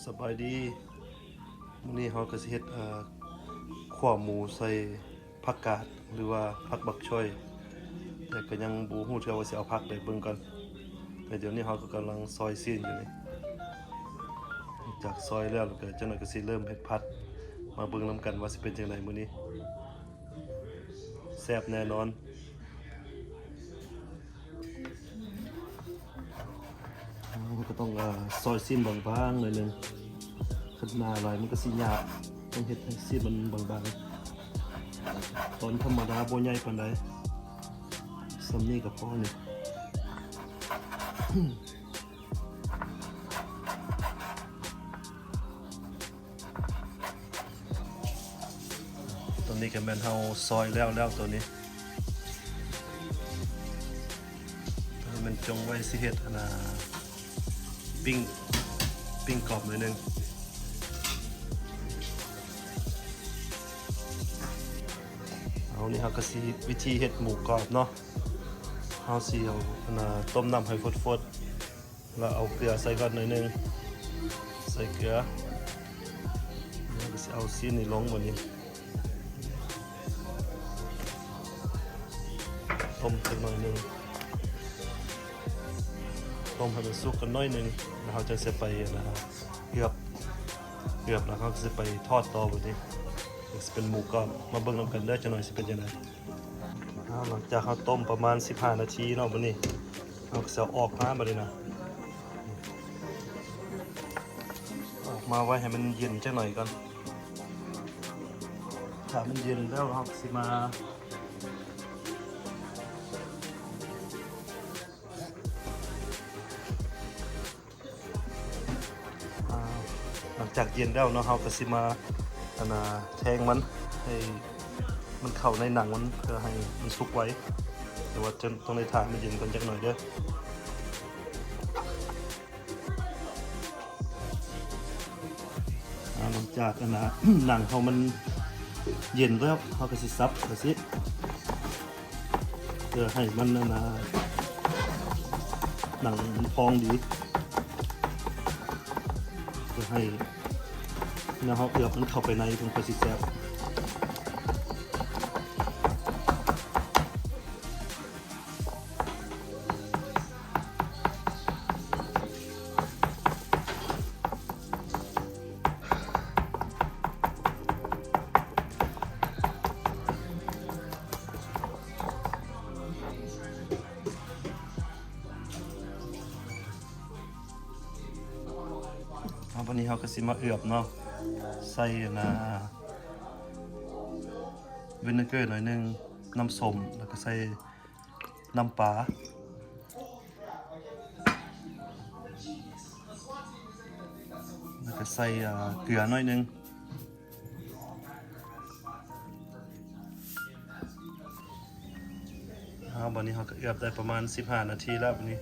ສະບາຍດີ ມື້ນີ້ເຮົາກໍຊິເຮັດ ເອີ ຂົ້ວໝູໃສ່ຜັກກາດ ຫຼືວ່າຜັກບັກຊອຍ ແຕ່ກໍຍັງບໍ່ຮູ້ເທື່ອວ່າຊິເອົາຜັກໃດ ເບິ່ງກ່ອນ. ແຕ່ດຽວນີ້ເຮົາກໍກຳລັງຊອຍຊີ້ນຢູ່ນີ້ ຈາກຊອຍແລ້ວ ແລ້ວກໍຈັກໜ່ອຍກໍຊິເລີ່ມເຮັດຜັດ ມາເບິ່ງນຳກັນວ່າຊິເປັນຈັ່ງໃດມື້ນີ້. ແຊບແນ່ນອນ. ເຮົາກໍຕ້ອງ ເອີ ຊອຍຊີ້ນບາງໆໜ້ອຍໜຶ່ງ ຄັນໜາຫຼາຍມັນກໍຊິຍາກ ຕ້ອງເຮັດໃຫ້ຊີ້ນມັນບາງໆ ຕອນທຳມະດາບໍ່ໃຫຍ່ປານໃດ ສ່ຳນີ້ກໍພໍນີ້. ໂຕນີ້ກໍແມ່ນເຮົາຊອຍແລ້ວແລ້ວ ໂຕນີ້ ໂຕນີ້ແມ່ນຈົ່ງໄວ້ຊິເຮັດ ອັນນ່າ ປີ້ງ ປີ້ງກອບໜ້ອຍໜຶ່ງ. ເອົາ ນີ້ເຮົາກໍຊິ ວິທີເຮັດໝູກອບເນາະ ເຮົາຊິເອົາ ອັນນ່າ ຕົ້ມນ້ຳໃຫ້ຟົດໆ ແລ້ວເອົາເກືອໃສ່ກ່ອນໜ້ອຍໜຶ່ງ ໃສ່ເກືອ ແລ້ວກໍຊິເອົາຊີ້ນນີ້ລົງ ບາດນີ້ຕົ້ມຈັກໜ້ອຍໜຶ່ງ ຕົ້ມໃຫ້ມັນສຸກກ່ອນໜ້ອຍໜຶ່ງ ແລ້ວເຮົາຈັ່ງຊິໄປ ອັນນ່າ ເອືອບ ເອືອບແລ້ວເຮົາກໍຊິໄປທອດຕໍ່ ບາດນີ້ ມັນຊິເປັນໝູກອບ ມາເບິ່ງນຳກັນເດີ ຈັກໜ້ອຍຊິເປັນຈັ່ງໃດ. ເອົາ ຫຼັງຈາກເຮົາຕົ້ມປະມານສິບຫ້ານາທີເນາະ ບາດນີ້ເຮົາກໍຊິເອົາອອກມາ ບາດນີ້ນະ ອອກມາໄວ້ໃຫ້ມັນເຢັນຈັກໜ້ອຍກ່ອນ ຖ້າມັນເຢັນແລ້ວເຮົາກໍຊິມາ ອ່າ ຫຼັງຈາກເຢັນແລ້ວເນາະ ເຮົາກໍຊິມາ ອັນນ່າ ແທງມັນໃຫ້ມັນເຂົ້າໃນໜັງມັນ ເພື່ອໃຫ້ມັນສຸກໄວ ແຕ່ວ່າຈະຕ້ອງໄດ້ຖ້າໃຫ້ມັນເຢັນກ່ອນຈັກໜ້ອຍເດີ. ອ່າ ຫຼັງຈາກ ອັນນ່າ ໜັງເຮົາມັນເຢັນແລ້ວ ເຮົາກໍຊິສັບຈັ່ງຊີ້ ເພື່ອໃຫ້ມັນ ອັນນ່າ ໜັງມັນພອງດີ ເພື່ອໃຫ້ແນວເຮົາເອືອບມັນເຂົ້າໄປໃນ ເພິ່ນຄ່ອຍຊິແຊບ. ເອົາ ບາດນີ້ເຮົາກໍຊິມາເອືອບເນາະ ໃສ່ ອັນນ່າ ວິນເນເກີໜ້ອຍໜຶ່ງ ນ້ຳສົ້ມ ແລ້ວກໍໃສ່ ນ້ຳປາ ແລ້ວກໍໃສ່ ເອີ ເກືອໜ້ອຍໜຶ່ງ. ເອົາ ບາດນີ້ເຮົາກໍເອືອບໄດ້ປະມານສິບຫ້ານາທີແລ້ວ ບາດນີ້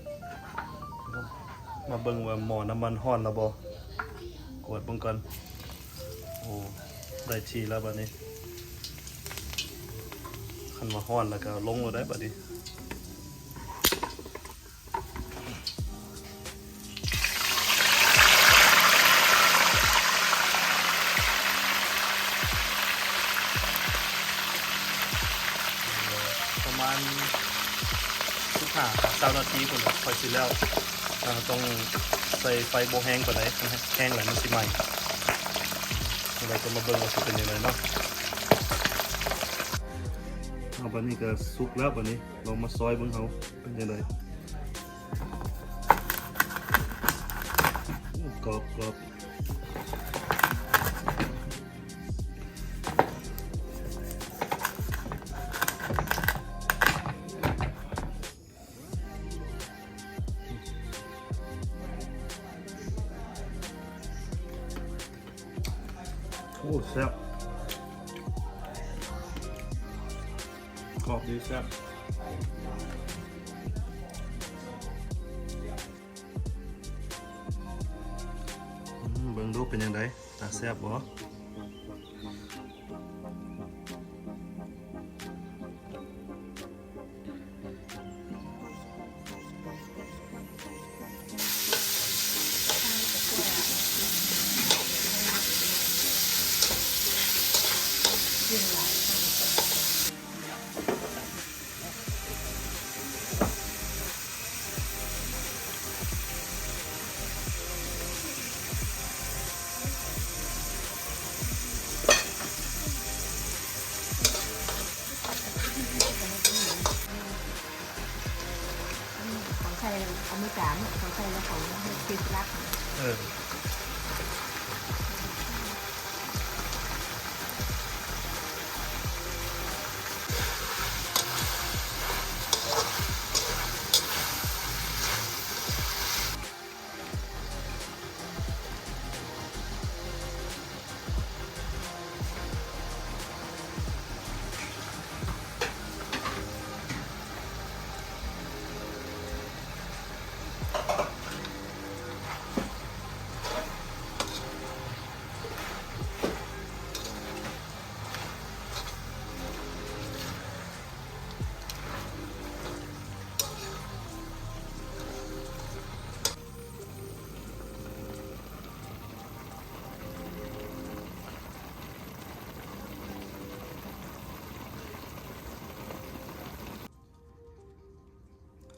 ມາເບິ່ງວ່າໝໍ້ນ້ຳມັນຮ້ອນແລ້ວບໍ່ ກວດເບິ່ງກ່ອນ. ໂອ້ ໄດ້ທີ່ແລ້ວບາດນີ້ ຄັນວ່າຮ້ອນແລ້ວກໍລົງໂລດໄດ໋ບາດນີ້. ປະມານສິບຫ້າ ຊາວນາທີພຸ້ນແຫຼະ ຄ່ອຍຊິແລ້ວ. ເຮົາຕ້ອງໃສ່ໄຟບໍ່ແຮງປານໃດ ຄັນແຮງຫຼາຍມັນຊິໄໝ້. ແລ້ວກໍມາເບິ່ງວ່າຊິເປັນຈັ່ງໃດເນາະ. ເອົາ ບາດນີ້ກໍສຸກແລ້ວ ບາດນີ້ລອງມາຊອຍເບິ່ງເຮົາເປັນຈັ່ງໃດ. ໂອ້ ກອບ ກອບ. ໂອ້ ແຊບ ກອບດີ ແຊບ. ອືມ ເບິ່ງດູເປັນຈັ່ງໃດ ຕາແຊບບໍ່? ໃສ່ກະເກືອ ເອີ.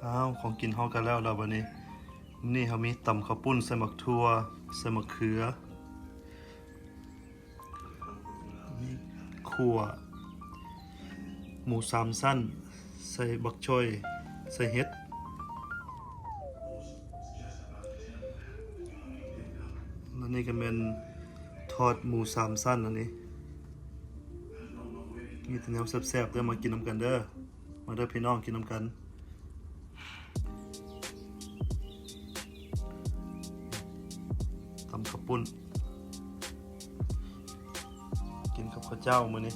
ອ້າວ ຂອງກິນເຮົາກໍແລ້ວແລ້ວບັດນີ້. ນີ້ເຮົາມີຕຳເຂົ້າປຸ້ນໃສ່ໝາກຖົ່ວ ໃສ່ໝາກເຂືອ ມີຂົ້ວໝູສາມຊັ້ນ ໃສ່ບັກຊ່ອຍ ໃສ່ເຫັດ ແລ້ວນີ້ກໍແມ່ນທອດໝູສາມຊັ້ນ. ອັນນີ້ມີແຕ່ແນວແຊບໆເດີ ມາກິນນຳກັນເດີ. ມາເດີພີ່ນ້ອງ ກິນນຳກັນ ຕຳເຂົ້າປຸ້ນ ກິນກັບເຂົ້າເຈົ້າມື້ນີ້.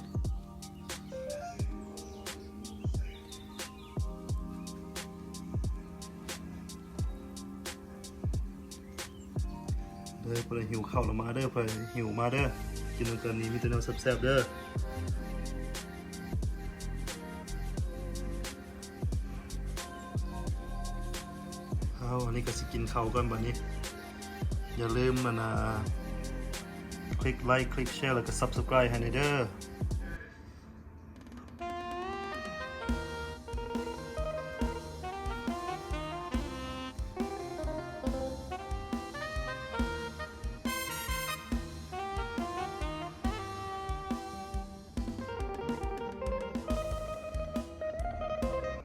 ເດີ ຜູ້ໃດຫິວເຂົ້າລະມາເດີ ຜູ້ໃດຫິວມາເດີ ກິນນຳກັນນີ້ ມີແຕ່ແນວແຊບໆເດີ. ອ້າວ ອັນນີ້ກໍຊິກິນເຂົ້າກ່ອນບັດນີ້. ຢ່າລືມ ອັນນ່າ ຄລິກໄລຄ໌ ຄລິກແຊ ແລ້ວກໍ Subscribe ໃຫ້ແດ່ເດີ.